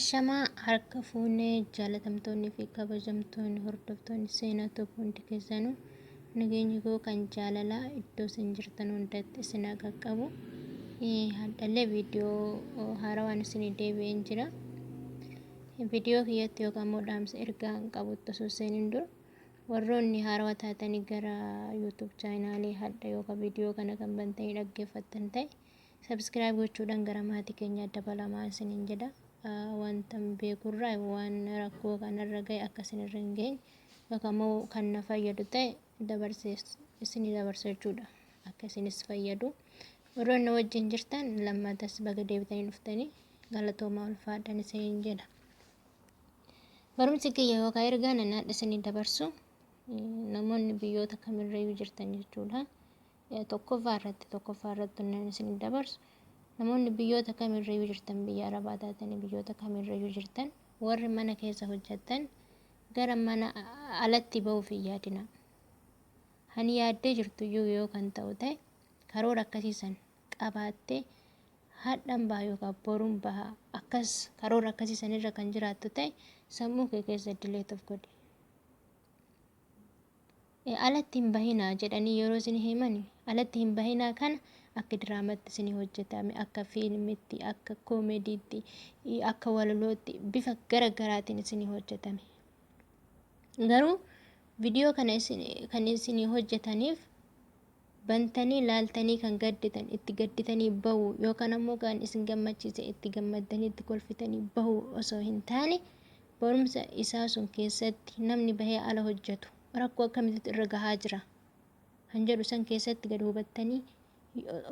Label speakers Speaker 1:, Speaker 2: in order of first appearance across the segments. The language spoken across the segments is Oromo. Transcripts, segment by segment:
Speaker 1: Ashamaa harka fuunee jaalatamtoonni fi kabajamtoonni hordoftoonni seenaa tokko hundi keessanuu nageenyi koo kan jaalalaa iddoo isin jirtan hundatti isin haa qaqqabu. Hadhallee viidiyoo haarawaan isinii deebi'een jira. Viidiyoo kiyyatti yookaan immoo dhaamsa ergaa hin qabutti osoo seeniin dura warroonni haarawaa taatanii gara YouTube chaanaalii hadha yookaan viidiyoo kana kan bantanii dhaggeeffattan ta'e Subscribe gochuudhaan gara maatii keenyaa dabalamaa isiniin jedha. Wanta beekurraa waan rakkoo kanarra gahe akka isinirra hin geenye yookaan immoo kan na fayyadu ta'e dabarsee isinii dabarsa jechuudha. Akka isinis fayyadu. Warroonni na wajjin jirtan lammatas baga deebitanii dhuftanii galatoomaa ulfaadhaan isiniin jedha. Barumsi kiyya yookaan ergaan ani hadha isinii dabarsu namoonni biyyoota kamirrayyuu jirtan jechuudha. Tokkoffaa irratti inni isin dabarsu, namoonni biyyoota kamirrayyuu jirtan, biyya arabaa taatanii biyyoota kamirrayyuu jirtan, warri mana keessa hojjettan gara mana alatti ba'uuf hin yaadina. Hani yaaddee jirtu iyyuu yoo kan ta'u ta'e, karoora akkasiisan qabaattee hadhan baha yookaan boruun baha akkas karoora akkasiisan irra kan jiraattu ta'e, sammuu kee keessa delete of godhi. Alatti hin bahinaa jedhanii yeroo isin himan, alatti hin bahinaa kana akka diraamatti isin hojjetame, akka fiilmitti, akka koomeediitti, akka walalootti, bifa gara garaatiin isin hojjetame. Garuu viidiyoo kana isin kan isin hojjetaniif bantanii laaltanii kan gadditan itti gadditanii bahu yookaan ammoo kan isin gammachiise itti gammaddanii itti kolfitanii bahu osoo hin taane, barumsa isaa sun keessatti namni bahee ala hojjetu rakkoo akkamitti irra gahaa jira kan jedhu san keessatti gad hubattanii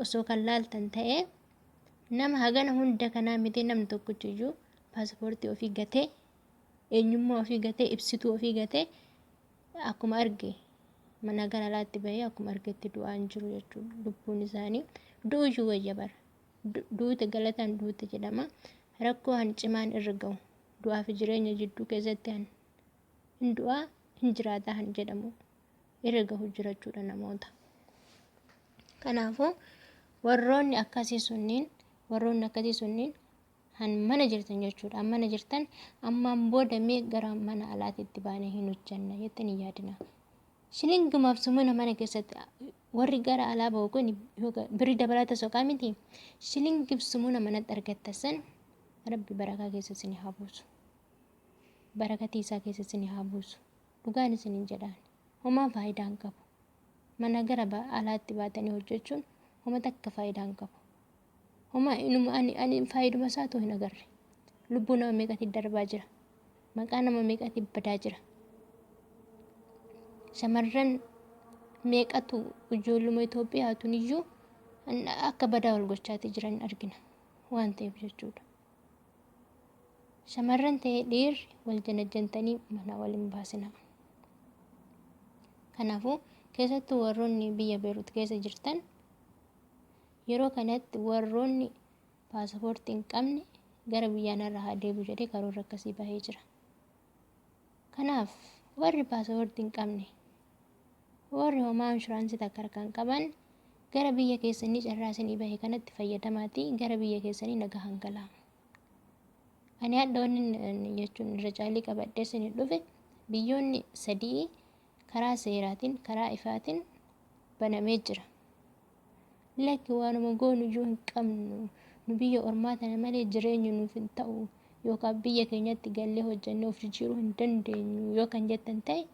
Speaker 1: osoo kan laaltan ta'ee, nama hagana hunda kanaa miti, namni tokkichiyyuu paaspoortii ofii gatee, eenyummaa ofii gatee, ibsituu ofii gatee, akkuma arge mana gara alaatti bahee akkuma argetti du'aa hin jiru jechuudha. Lubbuun isaanii du'uyyuu wayya bara. Duute galataan duute jedhama. Rakkoo han cimaan irra gahu, du'aa fi jireenya jidduu keessatti han hin du'aa hin jiraataa han jedhamu irra gahu jira jechuudha namoota. Kanaafuu warroonni akkasii sunniin han mana jirtan jechuudha. Han mana jirtan, ammaan booda mee gara mana alaatiitti baanee hin hojjanna jettanii yaadina. Shilingumaaf sumuna mana keessatti warri gara alaa bahu kun birrii dabalata soqaa miti. Shilingiif sumuna manatti argatta san Rabbi barakaa keessa isin haa buusu. Barakatii isaa keessa isin haa buusu. Dhugaan isin jedhaan. Homaa faayidaa hin qabu. Mana gara alaatti baatanii hojjechuun homa takka faayidaa hin qabu. Homa inuma ani faayiduma isaatu hin agarre. Lubbuu nama meeqatti darbaa jira. Maqaa nama meeqatti badaa jira. Shamarran meeqatu ijoolluma Itoophiyaatun iyyuu akka badaa wal gochaatti jiran argina waan ta'eef jechuudha. Shamarran ta'ee dhiirri wal janajjantanii mana wal hin baasina. Kanaafuu keessattuu warroonni biyya Beerut keessa jirtan, yeroo kanatti warroonni paasapoortii hin qabne gara biyyaa narra haa deebi'u jedhee karoorri akkasii bahee jira. Kanaaf warri paasapoortii hin qabne, warri homaa inshuraansii takka harkaa hin qaban, gara biyya keessanii carraa isinii bahe kanatti fayyadamaatii gara biyya keessanii nagahaan galaa. Ani hadha wanni jechuun irra caalii qabadhee isinii dhufe, biyyoonni sadii karaa seeraatiin, karaa ifaatiin banamee jira. Lakki, waanuma goonu iyyuu hin qabnu, nu biyya ormaa tana malee jireenyi nuuf hin ta'u yookaan biyya keenyatti gallee hojjannee of jijjiiruu hin dandeenyu yoo kan jettan ta'e,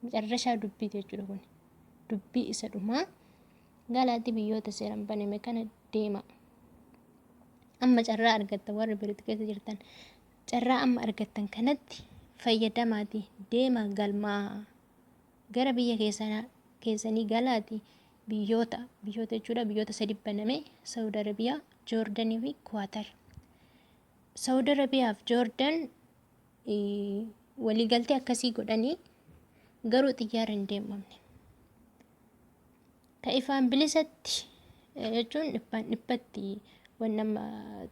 Speaker 1: macarrashaa dubbii jechuudha kun. Dubbii isa dhumaa, galaatti biyyoota seeraan baname kana deema. Amma carraa argattan, warri biritti keessa jirtan, carraa amma argattan kanatti fayyadamaati deema, galmaa gara biyya keessanii galaati. Biyyoota jechuudha, biyyoota sadi baname: Saudi Arabiyaa, Joordanii fi Kuwaatar. Saudi Arabiyaa fi Joordan waliigaltee akkasii godhanii garuu xiyyaara hin deemamne. Ka ifaan bilisatti jechuun dhibbaan dhibbatti wanni amma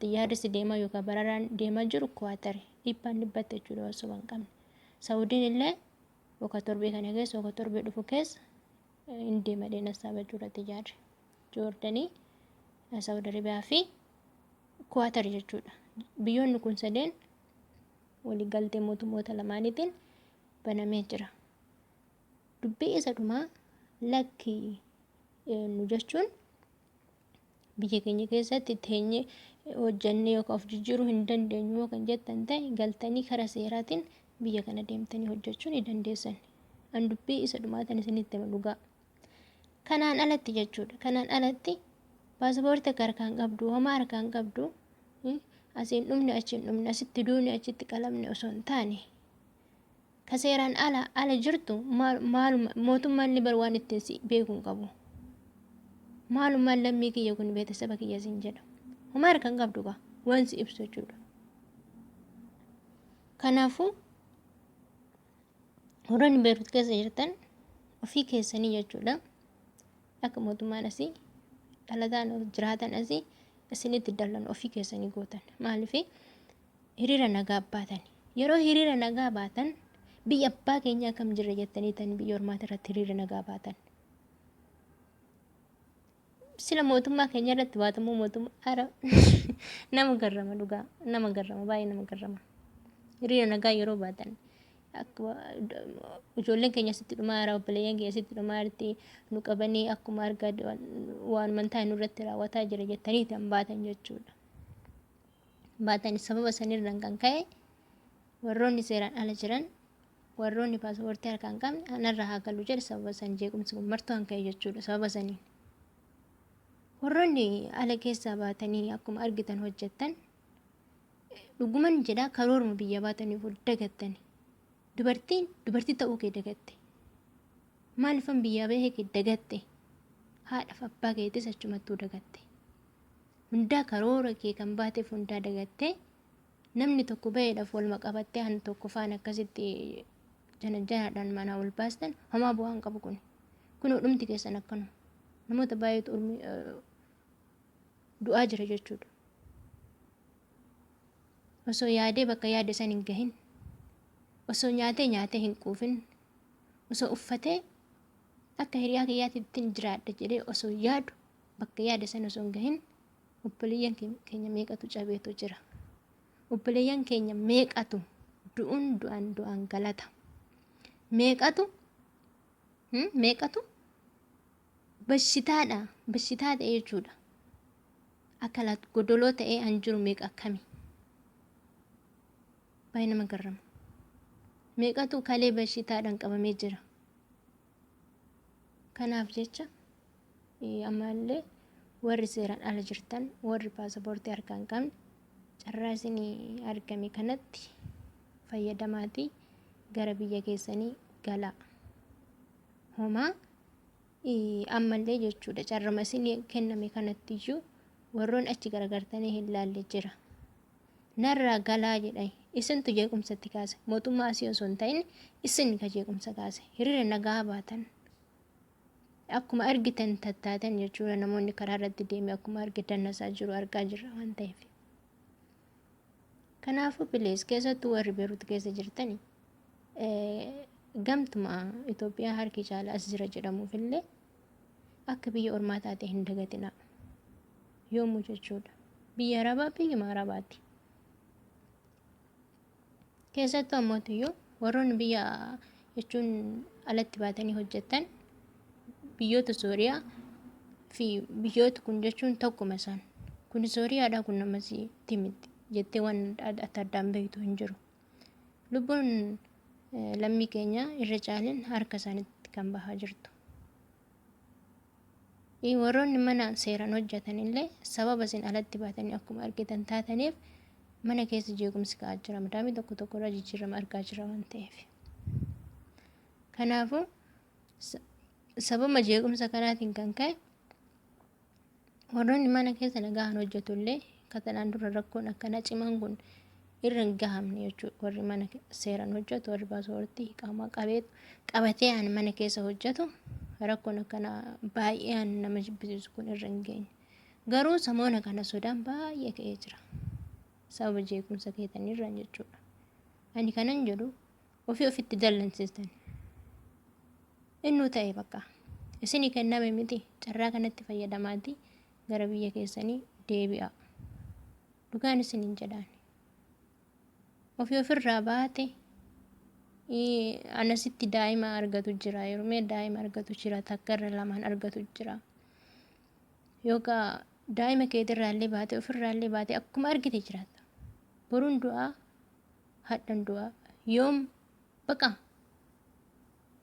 Speaker 1: xiyyaarri si deemaa yookaan bararaan deemaa jiru Kuwaatari dhibbaan dhibbatti jechuudha osoo hin qabne. Saudiin illee yookaan torbee kana keessa yookaan torbee dhufu keessa hin deema dheena jechuudha xiyyaarri. Joordanii, Saudi Arabiyaa fi Kuwaatar jechuudha. Biyyoonni kun sadeen Waliigaltee mootummoota lamaaniitiin banamee jira. Dubbii isa dhumaa lakki nu jechuun biyya keenya keessatti teenyee hojjannee yookaan of jijjiiruu hin dandeenyu yoo kan jettan ta'e, galtanii karaa seeraatiin biyya kana deemtanii hojjechuu ni dandeessan. An dubbii isa dhumaa tan isinitti hima dhugaa. Kanaan alatti jechuudha. Kanaan alatti paaspoortii akka harkaan qabdu, homaa harkaan qabdu, asiin dhumne achiin dhumne, asitti duune achitti qalamne osoo hin taane, ka seeraan ala ala jirtu maaluma mootummaan ni bar waan ittiin si beeku hin qabu. Maalumaan lammii kiyya kun beetasaba kiyya siin jedha. Homaa harkaan qabdu gaa waan si ibsu jechuudha. Kanaafuu warroonni Beerut keessa jirtan ofii keessanii jechuudha. Akka mootummaan asii dhalataan jiraatan asii isinitti dallanu ofii keessanii gootan. Maaliif hiriira nagaa baatan? Yeroo hiriira nagaa baatan biyya abbaa keenyaa kam jirra jettanii tan biyya ormaata irratti hiriira nagaa baatan. Sila mootummaa keenya irratti baatamuu mootummaa ara nama garrama, dhugaa nama garrama, baay'ee nama garrama. Hiriira nagaa yeroo baatan akka ijoolleen keenya asitti dhumaa jira, obboleeyyan keenya asitti dhumaa jirti, nu qabanii akkuma argaa waan mantaa nurratti raawwataa jira jettanii kan baatan jechuudha. Baatan sababa sanirraan kan ka'e warroonni seeraan ala jiran, warroonni paaspoortii harkaa hin qabne anarra haa galu jedhe, sababa san jeequmsi kun martuu han ka'e jechuudha sababa saniin. Warroonni ala keessaa baatanii akkuma argitan hojjettan, dhuguman jedha, karooruma biyya baataniif dagattani. Dubartiin dubartii ta'uu kee dagatte. Maalifan biyyaa bahee kee dagatte. Haadhaaf abbaa keetis achumattuu dagatte. Hundaa karoora kee kan baateef hundaa dagattee, namni tokko baheedhaaf waluma qabattee han tokko faana akkasitti jana janaadhaan manaa ol baastan, homaa bu'aa hin qabu kun. Kun dhumti keessan akkanuma. Namoota baay'eetu du'aa jira jechuudha. Osoo yaadee bakka yaade san hin gahin, osoo nyaatee nyaatee hin quufin, osoo uffatee akka hiriyaa kiyyaatti jiraadha jedhee osoo yaadu bakka yaade san osoo hin gahin, obboleeyyan keenya meeqatu cabeetu jira. Obboleeyyan keenya meeqatu du'uun du'an du'an galata. Meeqatu meeqatu bashitaadha bashitaa ta'e jechuudha. Akka godoloo ta'ee an jiru meeqa akkami? Baay'ee nama garrama. Meeqatu kalee bashitaadhaan qabamee jira. Kanaaf jecha ammallee warri seeraan ala jirtan, warri paasapoortii harkaa hin qabne, carraa isinii argame kanatti fayyadamaatii gara biyya keessanii galaa. Homaa ammallee jechuudha, carrama isinii kenname kanatti iyyuu warroon achi garagartanii hin laalle jira. Narraa galaa jedhan, isintu jeequmsatti kaase, mootummaa asii osoo hin ta'in isin ka jeequmsa kaase, hiriira nagaa baatan. Akkuma argitan tattaatan jechuudha, namoonni karaa irratti deeme akkuma argitan nasaa jiru argaa jirra waan ta'eef. Kanaafuu please, keessattuu warri Beerut keessa jirtani, gamtuma Itoophiyaa harki caala as jira jedhamuufillee akka biyya ormaa taate hin dagatinaa. Yoomuu jechuudha. Biyya Arabaa biyyuma Arabaati. Keessattuu ammootiyyuu warroonni biyya jechuun alatti baatanii hojjettan, biyyoota Sooriyaa fi biyyoota kun jechuun tokkuma isaan. Kun Sooriyaadha, kun namasii miti jettee waan adda addaan beektu hin jiru. Lubbuun lammii keenya irra caalin harka isaaniitti kan bahaa jirtu. Warroonni mana seeraan hojjetan illee sababa isin alatti baatanii akkuma argitan taataniif mana keessa jeequmsi ka'aa jira. Madaamii tokko tokko irraa jijjiirama argaa jira waan ta'eef. Kanaafuu sababa jeequmsa kanaatiin kan ka'e warroonni mana keessa nagaan hojjetu illee katanaan dura rakkoon akkanaa cimaan kun irra hin gahamne jechuudha. Warri mana seeraan hojjetu, warri paaspoortii qaama qabee qabatee aan mana keessa hojjetu, rakkoon akkanaa baay'ee aan nama jibbisiisu kun irra hin geenye. Garuu samoona kana sodaan baay'ee ka'ee jira. Sababa jeequmsa keetanirraan jechuudha. Ani kanan jedhu ofii ofitti dallansiistan. Innuu ta'e bakka isinii kenname miti, carraa kanatti fayyadamaatii gara biyya keessanii deebi'a. Dhugaan isiniin jedhaan. Ofii ofirraa baate anasitti daa'ima argatu jira, yeroo daa'ima argatu jira, takka irra lamaan argatu jira. Yookaan daa'ima keetirraallee baate ofirraallee baate akkuma argite jiraata. Boruun du'aa, hadhan du'aa, yoom baqa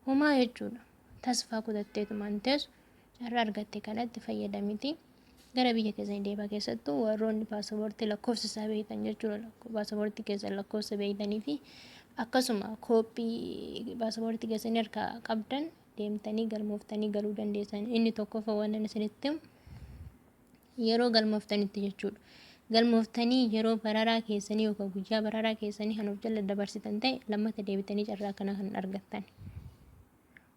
Speaker 1: homaa jechuudha. Tasfaa kutatteetumaan teessu carraa argatte kanatti fayyadamiti. Gara biyya keessanii deemaa, keessattuu warroonni paasapoortii lakkoofsa isaa beektan jechuudha. Paasapoortii keessan lakkoofsa beektanii fi akkasuma kooppii paasapoortii keessanii harkaa qabdan deemtanii galmooftanii galuu dandeessan. Inni tokkoffaa waan inni isinitti himu yeroo galmooftanitti jechuudha. Galmooftanii yeroo bararaa keessanii yookaan guyyaa bararaa keessanii kan of jala dabarsitan ta'e, lammata deebitanii carraa kana kan argattan.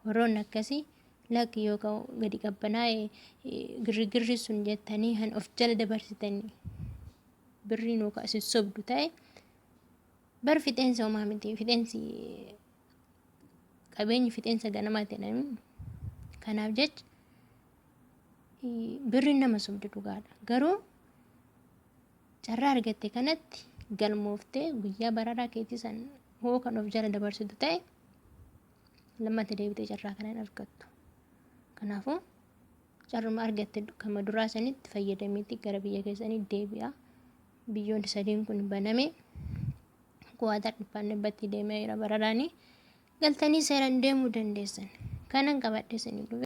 Speaker 1: Warroonni akkasii lakki yookaan gadi qabbanaa'e girrigirri sun jettanii kan of jala dabarsitanii birriin yookaan isin sobdu ta'e, bar fixeensa homaa miti, fixeensi qabeenyi fixeensa ganamaa jedhanii. Kanaaf jecha birriin nama sobdu dhugaadha. Garuu carraa argatte kanatti galmooftee guyyaa bararaa keetii san hoo kan of jala dabarsitu ta'e, lammata deebitee carraa kana hin argattu. Kanaafuu carruma argatte kama duraa sanitti fayyadamiitti gara biyya keessanii deebi'a. Biyyoonni sadiin kun baname, Kuwaatar dhibbaan dhibbatti deemee jira bararaanii, galtanii seeraan deemuu dandeessan. Kanan qabadhe isinii dhufe.